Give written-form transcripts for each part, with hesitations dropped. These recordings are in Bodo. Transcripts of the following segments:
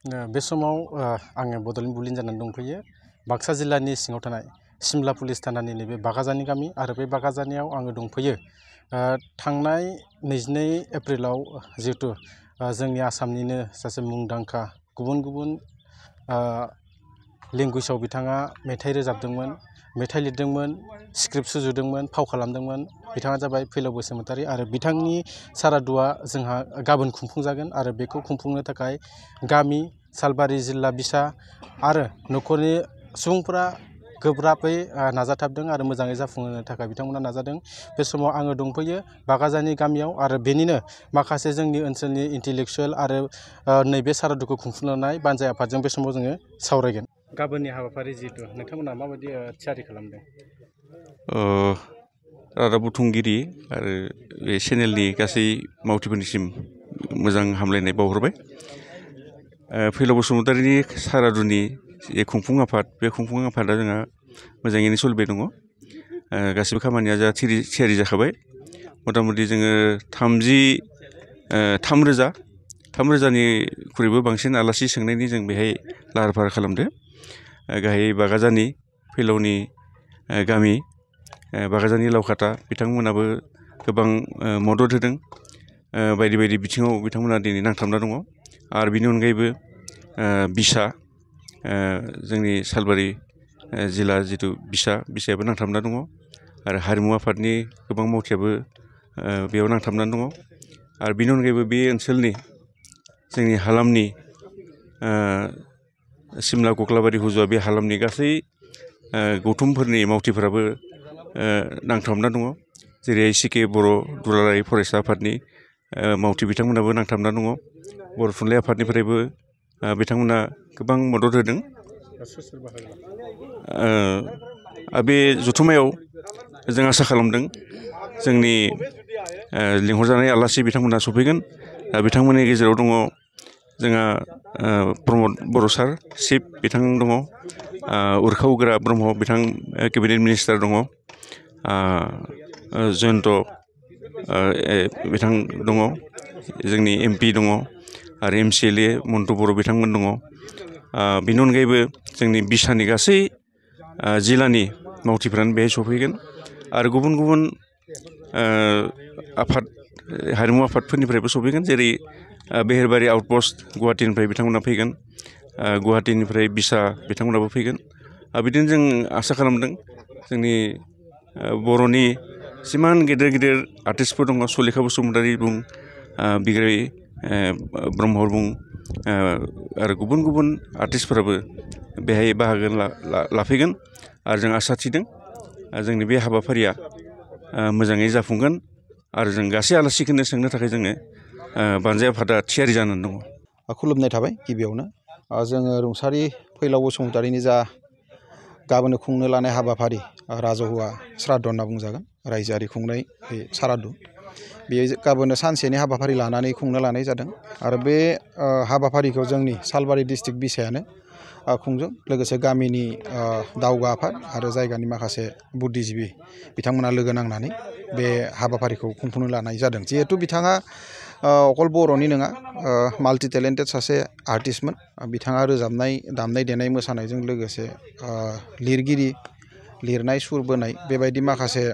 बे समाव आङो बड'लेण्ड बुब्लिन जानानै दंफैयो। बाक्सा जिल्लानि सिङाव थानाय सिमला पुलिस थानानि नैबे बागाजानि गामि आरो बे बागाजानियाव आङो दंफैयो। थांनाय 22 एप्रिलाव जिहेतु जोंनि आसामनिनो सासे मुंदांखा गुबुन लेंगुवेजाव बिथाङा मेथाइ रोजाबदोंमोन, मेथाइ लिरदोंमोन, स्क्रिप्ट सुजुदोंमोन, फाव खालामदोंमोन। बिथाङा जाबाय फैलाव बसुमतारी आरो बिथांनि सारादुआ जोंहा गाबोन खुंफुंजागोन आरो बेखौ खुंफुंनो थाखाय गामि, सालबारि जिल्ला बिसा आरो न'खरनि सुबुंफोरा गोब्राबै नाजाथाबदों आरो मोजाङै जाफुंहोनो थाखाय बिथांमोना नाजादों। बे समाव आङो दंफैयो बागाजानि गामियाव आरो बेनिनो माखासे जोंनि ओनसोलनि इन्टेलेक्सुयेल आरो नैबे सारादुखौ खुंफुंनाय बानजाय आफादजों बे समाव जोङो सावरायगोन। गाबोननि हाबाफारि जिहेतु नोंथांमोना माबायदि थियारि खालामदों? रादाब बुथुमगिरि आरो बे चेनेलनि गासै मावथिफोरनिसिम मोजां हामलायनाय बावहरबाय। फैलाव बसुमतारीनि सारादुनि जे खुंफुं आफाद, बे खुंफुं आफादा जोंहा मोजाङैनो सोलिबाय दङ। गासिबो खामानिया जा थियारि जाखाबाय। मथा-मथि जोङो 3,000निख्रुइबो बांसिन आलासि सोंनायनि जों बेहाय लाहार फाहार खालामदो। गाहाय बागाजानि फैलावनि गामि बागाजानि लावखाथा बिथांमोनाबो गोबां मदद होदों। बायदि बायदि बिथिङाव बिथांमोना दिनै नांथाबना दङ। आरो बिनि अनगायैबो बिसा जोंनि सालबारि जिल्ला जिथु बिसायाबो नांथाबना दङ आरो हारिमु आफादनि गोबां मावथियाबो बेयाव नांथाबनानै दङ। आरो बिनि अनगायैबो बे ओनसोलनि जोंनि हालामनि सिमला कक्लाबारि हुजुवा बे हालामनि गासै गौथुमफोरनि मावथिफोराबो नांथाबना दङ। जेरै सिके बर' दुलाराय फरायसा आफादनि मावथि बिथांमोनाबो नांथाबना दङ। बर' थुनलाइ आफादनिफ्रायबो बिथांमोना गोबां मदद होदों। बे जथुम्मायाव जों आसा खालामदों जोंनि लिंहरजानाय आलासि बिथांमोना सफैगोन। बिथांमोननि गेजेराव दङ जोंहा प्रमद बर' सार चिफ बिथां दङ, उरखाव गोरा ब्रह्म बिथां केबिनेट मिनिस्टार दङ, जयन्त बिथां दङ, जोंनि MP दङ आरो MCLA मन्टु बर' बिथांमोन दङ। बेनि अनगायैबो जोंनि बिसानि गासै जिल्लानि मावथिफ्रानो बेहाय सफैगोन आरो गुबुन गुबुन आफाद हारिमु आफादफोरनिफ्रायबो सफैगोन। जेरै बेहेरबारि आउटपस्ट गुवाहाटीनिफ्राय बिथांमोना फैगोन, गुवाहाटीनिफ्राय बिसा बिथांमोनाबो फैगोन। बिदिनो जों आसा खालामदों जोंनि बर'नि जिमान गेदेर गेदेर आर्टिस्टफोर दङ, सुलेखा बसुमतारी बुं, बिग्राय ब्रह्म बुं आरो गुबुन गुबुन आर्टिस्टफोराबो बेहाय बाहागो लाफैगोन। आरो जों आसा थिदों जोंनि बे हाबाफारिया मोजाङै जाफुंगोन आरो जों गासै आलासिखौनो सोंनो थाखाय जोङो बानजाय आफादा थियारि जानानै दङ। खुलुमनाय थाबाय। गिबियावनो जोङो रुंसारि फैलाव बसुमतारीनि जा गाबोन खुंनो लानाय हाबाफारि राजहुवा श्राद्ध होनना बुंजागोन, रायजोआरि खुंनाय बे सारादु, बेयो गाबोन सानसेनि हाबाफारि लानानै खुंनो लानाय जादों। आरो बे हाबाफारिखौ जोंनि सालबारि डिस्ट्रिक्ट बिसायानो खुंदों। लोगोसे गामिनि दावगा आफाद आरो जायगानि माखासे बुद्धिजिबि बिथांमोना लोगो नांनानै बे हाबाफारिखौ खुंफुंनो लानाय जादों। जिहेथु बिथाङा अकल बर'नि नङा, माल्टि टेलेन्टेड सासे आर्टिस्टमोन। बिथाङा रोजाबनाय, दामनाय देनाय, मोसानायजों लोगोसे लिरगिरि, लिरनाय, सुर बोनाय बेबायदि माखासे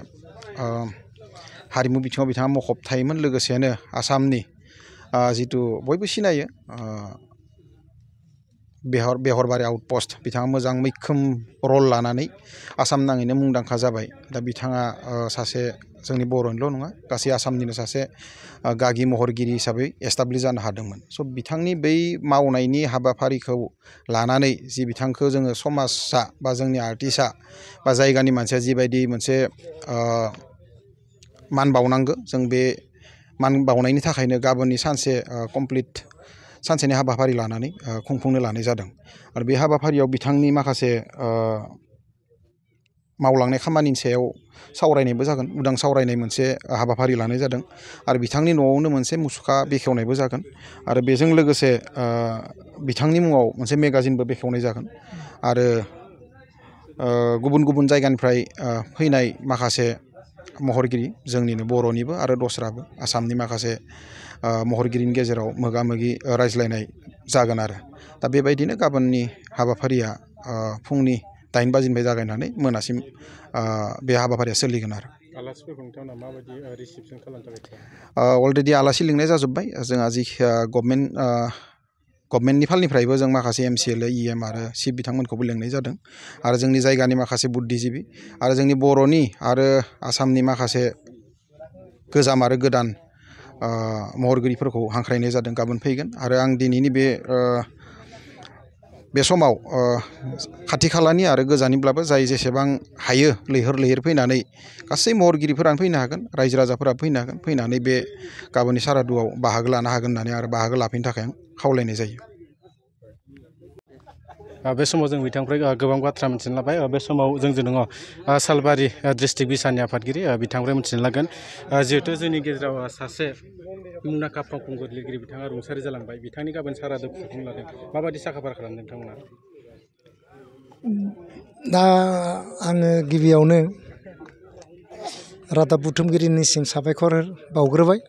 हारिमु बिथिङाव बिथाङा मखब थायोमोन। लोगोसेनो आसामनि जिथु बयबो सिनायो बेहरबारि आउटपस्ट, बिथाङा मोजां मैखोम रल लानानै आसाम नाङैनो मुंदांखा जाबाय। दा बिथाङा सासे जोंनि बर'निल' नङा, गासै आसामनिनो सासे गागि महरगिरि हिसाबै एस्टाब्लिश जानो हादोंमोन। स' बिथांनि बै मावनायनि हाबाफारिखौ लानानै जि बिथांखौ जोङो समाजा बा जोंनि आर्टिस्टआ बा जायगानि मानसिया जिबायदि मोनसे मान बावनांगौ, जों बे मान बावनायनि थाखायनो गाबोननि सानसेनि हाबाफारि लानानै खुंफुंनो लानाय जादों। आरो बे हाबाफारियाव बिथांनि माखासे मावलांनाय खामानिनि सायाव सावरायनायबो जागोन। उदां सावरायनाय मोनसे हाबाफारि लानाय जादों आरो बिथांनि न'आवनो मोनसे मुसुखा बेखेवनायबो जागोन। आरो बेजों लोगोसे बिथांनि मुङाव मोनसे मेगाजिनबो बेखेवनाय जागोन। आरो गुबुन गुबुन जायगानिफ्राय फैनाय माखासे महरगिरि जोंनिनो बर'निबो आरो दस्राबो आसामनि माखासे महरगिरिनि गेजेराव मोगा-मोगि रायज्लायनाय जागोन आरो दा बेबायदिनो गाबोननि हाबाफारिया फुंनि 8 बाजिनिफ्राय जागायनानै मोनासिम बे हाबाफारिया सोलिगोन आरो आलासिफोरखौ नोंथांमोना माबायदि रिसिपसन खालामनो थाखाय अलरेडि आलासि लिंनाय जाजोब्बाय जोंहा जि गभर्नमेन्टनि फालनिफ्रायबो जों माखासे MCLA EM आरो चिफ बिथांमोनखौबो लिंनाय जादों आरो जोंनि जायगानि माखासे बुद्धिजिबि आरो जोंनि बर'नि आरो आसामनि माखासे गोजाम आरो गोदान महरगिरिफोरखौ हांख्रायनाय जादों गाबोन फैगोन आरो आं दिनैनि बे समाव खाथि खालानि आरो गोजाननिब्लाबो जाय जेसेबां हायो लैहोर फैनानै गासै महरगिरिफोरानो फैनो हागोन रायजो राजाफोरा फैनो हागोन फैनानै बे गाबोननि सारादुआव बाहागो लानो हागोन होननानै आरो बाहागो लाफैनो थाखाय आं खावलायनाय जायो बे समाव जों बिथांनिफ्राय गोबां बाथ्रा मिथिनो लाबाय बे समाव जोंजों दङ सालबारि डिस्ट्रिक्ट बिसानि आफादगिरि बिथांनिफ्राय मिथिनो लागोन जिहेथु जोंनि गेजेराव सासे मुंदांखा फावखुंगुर लिरगिरि बिथाङा रुंसारि जालांबाय बिथांनि गाबोन सारादु खुंफुंनो लादों माबायदि साखाफारा खालामदों नोंथांमोना दा आङो गिबियावनो रादाब बुथुमगिरिनिसिम साबायखर बावग्रोबाय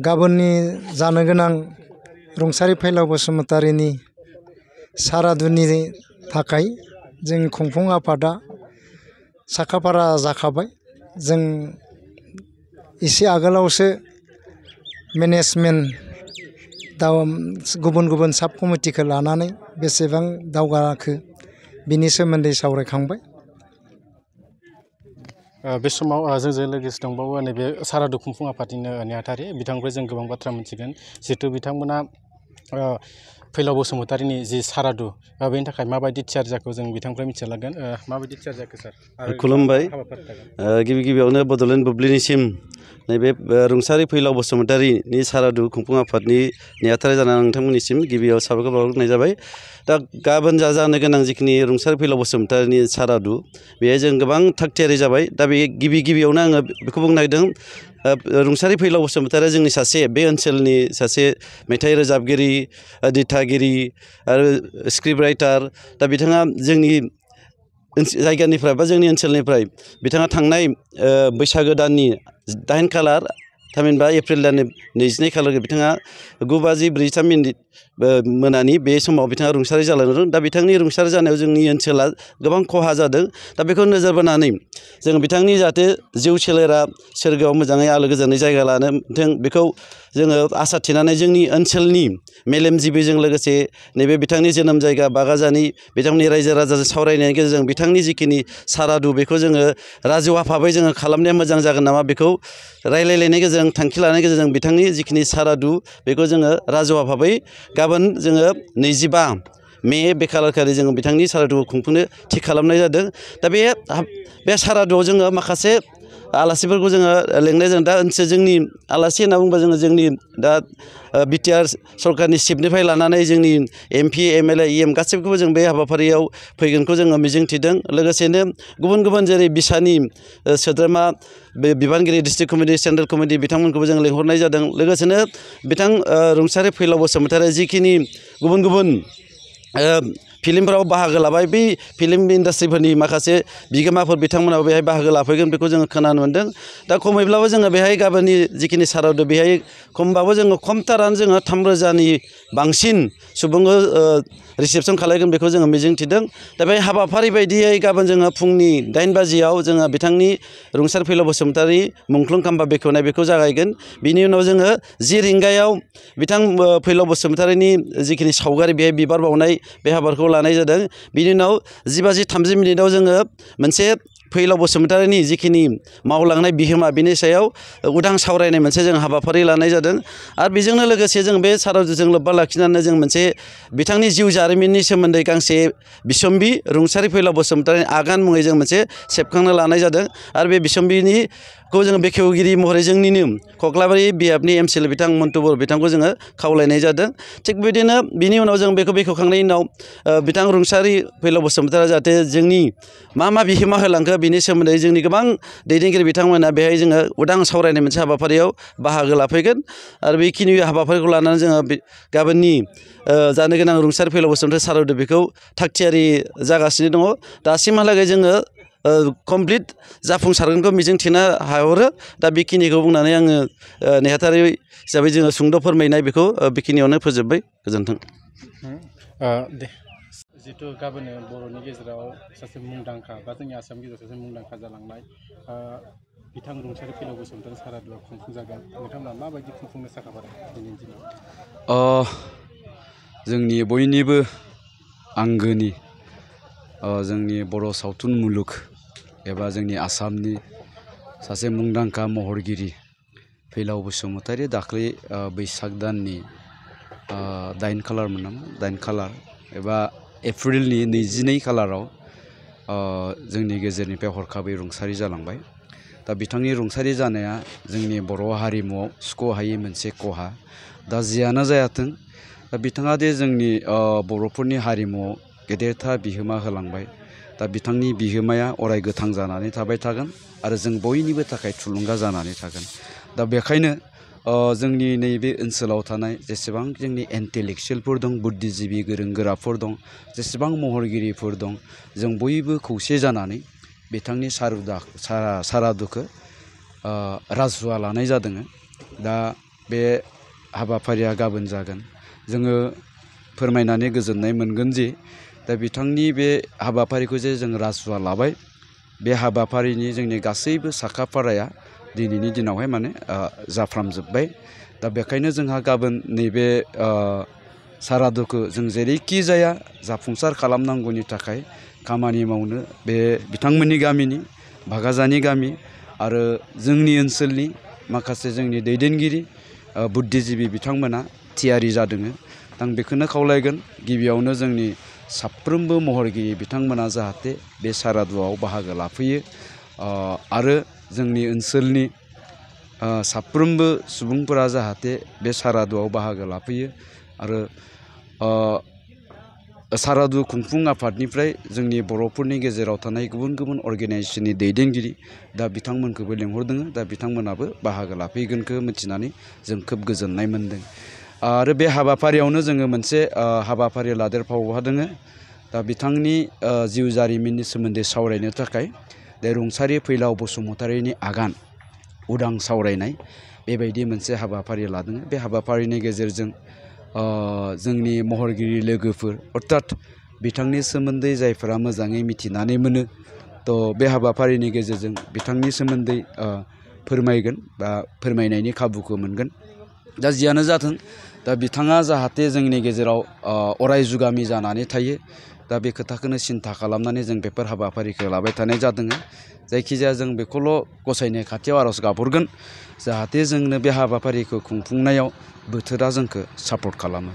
गाबोननि जानो गोनां रुंसारि फैलाव बसुमतारिनि सारादुनि थाखाय जों खुंफुं आफादा साखाफारा जाखाबाय जों एसे आगोलावसो मेनेजमेन्ट गुबुन साब कमिटिखौ लानानै बेसेबां दावगाखो बिनि सोमोन्दै सावरायखांबाय बे समाव जोंजों लोगोसे दंबावो नैबे सारादु खुंफुं आफादनिनो नेहाथारि बिथांनिफ्राय जों गोबां बाथ्रा मिथिगोन जिहेथु बिथांमोना फैलाव बसुमतारिनि जि सारादु बेनि थाखाय माबायदि थियारि जाखो जों बिथांनिफ्राय मिथिना लागोन माबायदि थियारि जाखो सार खुलुमबाय गिबियावनो बड'लेण्ड बुब्लिनिसिम नैबे रुंसारि फैलाव बसुमतारिनि सारादु खुंफुं आफादनि नेहाथारि जानानै नोंथांमोननिसिम गिबियाव साबायखर बावहरनाय जाबाय दा गाबोन जानो गोनां जिखिनि रुंसारि फैलाव बसुमतारिनि सारादु बेहाय जों गोबां थागथियारि जाबाय दा बे गिबियावनो आङो बेखौ बुंनो नागिरदों रुंसारि फैलाव बसुमतारिया जोंनि बे ओनसोलनि सासे मेथाइ रोजाबगिरि दिथागिरि आरो स्क्रिप्ट राइटार दा बिथाङा जोंनि जायगानिफ्राय बा जोंनि ओनसोलनिफ्राय बिथाङा थांनाय बैसागो दाननि 8 खालार थामहिनबा एप्रिल दाननि 22 खालार बिथाङा 9:43 मोनानि बे समाव बिथाङा रुंसारि जालांदों दा बिथांनि रुंसारि जानायाव जोंनि ओनसोला गोबां खहा जादों दा बेखौ नोजोर बोनानै जों बिथांनि जाहाथे जिउ सोलेरा सोरगोआव मोजाङै आलो गोजोनै जायगा लानो मोनथों बेखौ जोङो आसा थिनानै जोंनि ओनसोलनि मेलेमजिबिजों लोगोसे नैबे बिथांनि जोनोम जायगा बागाजानि बिथांनि रायजो राजाजों सावरायनायनि गेजेरजों बिथांनि जिखिनि सारादु बेखौ जोङो राजहुवा भाबै जोङो खालामनाया मोजां जागोन नामा बेखौ रायलायलायनायनि गेजेरजों थांखि लानायनि गेजेरजों बिथांनि जिखिनि सारादु बेखौ जोङो राजहुवा भाबै गाबोन जोङो 25 मे बे खालारखालि जोङो बिथांनि सारादुखौ खुंफुंनो थि खालामनाय जादों दा बे सारादुआव जोङो माखासे आलासिफोरखौ जोङो लेंनाय जादों दा जोंनि आलासि होनना बुङोबा जोङो जोंनि दा बिटिआर सरकारनि चिफनिफ्राय लानानै जोंनि MP MLA EM गासैखौबो जों बे हाबाफारियाव फैगोनखौ जोङो मिजिंथिदों लोगोसेनो गुबुन जेरै बिसानि सोद्रोमा बिबानगिरि डिस्ट्रिक्ट कमिटि सेन्ट्रेल कमिटि बिथांमोनखौबो जों लिंहरनाय जादों लोगोसेनो बिथां रुंसारि फैलाव बसुमतारिया जिखिनि गुबुन फिल्मफोराव बाहागो लाबाय बै फिल्म इन्डास्ट्रिफोरनि माखासे बिगोमाफोर बिथांमोनाबो बेहाय बाहागो लाफैगोन बेखौ जोङो खोनानो मोन्दों दा खमैब्लाबो जोङो बेहाय गाबोननि जिखिनि सारादु बेहाय खमबाबो जोङो खमथारानो जोङो 3,000नि बांसिन सुबुंखौ रिसेपसन खालामगोन बेखौ जोङो मिजिंथिदों दा बे हाबाफारि बायदियै गाबोन जोङो फुंनि 8 बाजियाव जोङो बिथांनि रुंसारि फैलाव बसुमतारि मुंख्लं खाम्फा बेखेवनाय बेखौ जागायगोन बिनि उनाव जोङो 10 रिंगायाव बिथां फैलाव बसुमतारिनि जिखिनि सावगारि बेहाय बिबार बावनाय बे हाबाखौ लानाय जादों बिनि उनाव 10:30 जोङो मोनसे फैलाव बसुमतारिनि जिखिनि मावलांनाय बिहोमा बिनि सायाव उदां सावरायनाय मोनसे जों हाबाफारि लानाय जादों आरो बेजोंनो लोगोसे जों बे सारादुजों लोब्बा लाखिनानै जों मोनसे बिथांनि जिउ जारिमिननि सोमोन्दै गांसे बिसम्बि रुंसारि फैलाव बसुमतारिनि आगान मुङै जों मोनसे सेबखांना लानाय जादों आरो बे बिसम्बिखौ जोङो बेखेवगिरि महरै जोंनिनो कक्लाबारि बियाबनि MCLA बिथां मन्टु बर' बिथांखौ जोङो खावलायनाय जादों थिग बिदिनो बिनि उनाव जों बेखौ बेखेवखांनायनि उनाव बिथां रुंसारि फैलाव बसुमतारिया जाहाथे जोंनि मा बिहोमा होलांखो बिनि सोमोन्दै जोंनि गोबां दैदेनगिरि बिथांमोना बेहाय जोङो उदां सावरायनाय मोनसे हाबाफारियाव बाहागो लाफैगोन आरो बेखिनि हाबाफारिखौ लानानै जोङो गाबोननि जानो गोनां रुंसारि फैलाव बसुमतारि सारादु बेखौ थागथियारि जागासिनो दङ दासिमहालागै जोङो कमप्लिट जाफुंसारगोनखौ मिजिंथिनो हाहरो। दा बेखिनिखौ बुंनानै आङो नेहाथारि हिसाबै जोङो सुंद' फोरमायनाय बेखौ बेखिनियावनो फोजोबबाय। गोजोन्थों। दे जिहेथु गाबोन बर'नि गेजेराव सासे मुंदांखा बा जोंनि आसामनि गेजेराव सासे मुंदांखा जालांनाय बिथां रुंसारि फैलाव बसुमतारी सारादुआ खुंफुंजागोन, नोंथांमोना माबायदि खुंफुंनो साखाफारा दिनैनि दिनाव? जोंनि बयनिबो आंगोनि जोंनि बर' सावथुन मुलुग एबा जोंनि आसामनि सासे मुंदांखा महरगिरि फैलाव बसुमतारी दाख्लै बैसाग दाननि 8 खालारमोन नामा, 8 खालार एबा एप्रिलनि 22 खालाराव जोंनि गेजेरनिफ्राय हरखाबै रुंसारि जालांबाय। दा बिथांनि रुंसारि जानाया जोंनि बर' हारिमुआव सुख'हायै मोनसे खहा। दा जियानो जायाथों, दा बिथाङा दे जोंनि बर'फोरनि हारिमुआव गेदेरथार बिहोमा होलांबाय। दा बिथांनि बिहोमाया अराय गोथां जानानै थाबाय थागोन आरो जों बयनिबो थाखाय थुलुंगा जानानै थागोन। दा बेखायनो जोंनि नैबे ओनसोलाव थानाय जेसेबां जोंनि इन्टेलेक्सुयेलफोर दं, बुद्धिजिबि गोरों गोराफोर दं, जेसेबां महरगिरिफोर दं, जों बयबो खौसे जानानै बिथांनि सारादुखौ राजहुवा लानाय जादों। दा बे हाबाफारिया गाबोन जागोन। जोङो फोरमायनानै गोजोननाय मोनगोन जे दा बिथांनि बे हाबाफारिखौ जे जों राजहुवा लाबाय, बे हाबाफारिनि जोंनि गासैबो साखाफाराया दिनैनि दिनावहाय माने जाफ्रामजोब्बाय। दा बेखायनो जोंहा गाबोन नैबे सारादुखौ जों जेरैखि जाया जाफुंसार खालामनांगौनि थाखाय खामानि मावनो बे बिथांमोननि गामिनि भागाजानि गामि आरो जोंनि ओनसोलनि माखासे जोंनि दैदेनगिरि बुद्धिजिबि बिथांमोना थियारि जादों। आं बेखौनो खावलायगोन, गिबियावनो जोंनि साफ्रोमबो महरगिरि बिथांमोना जाहाथे बे सारादुआव बाहागो लाफैयो आरो जोंनि ओनसोलनि साफ्रोमबो सुबुंफोरा जाहाथे बे सारादुआव बाहागो लाफैयो आरो सारादु खुंफुं आफादनिफ्राय जोंनि बर'फोरनि गेजेराव थानाय गुबुन गुबुन अर्गेनाइजेसननि दैदेनगिरि दा बिथांमोनखौबो लेंहरदों। दा बिथांमोनाबो बाहागो लाफैगोनखौ मिथिनानै जों खोब गोजोननाय मोनदों। आरो बे हाबाफारियावनो जोङो मोनसे हाबाफारि लादेरफावदों। दा बिथांनि जिउ जारिमिननि सोमोन्दै सावरायनो थाखाय बे रुंसारि फैलाव बसुमतारीनि आगान उदां सावरायनाय बेबायदि मोनसे हाबाफारि लादों। बे हाबाफारिनि गेजेरजों जोंनि महरगिरि लोगोफोर अर्थात बिथांनि सोमोन्दै जायफोरा मोजाङै मिथिनानै मोनो, थ' बे हाबाफारिनि गेजेरजों बिथांनि सोमोन्दै फोरमायगोन बा फोरमायनायनि खाबुखौ मोनगोन। दा जियानो जाथों, दा बिथाङा जाहाथे जोंनि गेजेराव अराय जुगामि जानानै थायो, दा बे खोथाखौनो सिन्था खालामनानै जों बेफोर हाबाफारिखौ लाबाय थानाय जादों। जायखिजाया जों बेखौल' गसाइनि खाथियाव आर'ज गाबहरगोन जाहाथे जोंनो बे हाबाफारिखौ खुंफुंनायाव बोथोरा जोंखौ सापर्ट खालामो।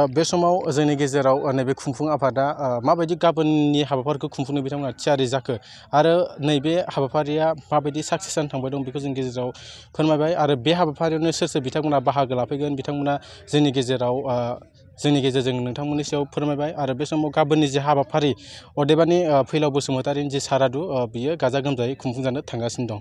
बे समाव जोंनि गेजेराव नैबे खुंफुं आफादा माबायदि गाबोननि हाबाफारिखौ खुंफुंनो बिथांमोना थियारि जाखो आरो नैबे हाबाफारिया माबायदि साक्सेस जानो थांबाय दं बेखौ जों गेजेराव फोरमायबाय। आरो बे हाबाफारियावनो सोर सोर बिथांमोना बाहागो लाफैगोन बिथांमोना जोंनि गेजेरजों नोंथांमोननि सायाव फोरमायबाय। आरो बे समाव गाबोननि जे हाबाफारि अदेबानि फैलाव बसुमतारीनि जे सारादु बियो गाजा गोमजायै खुंफुंजानो थांगासिनो दं।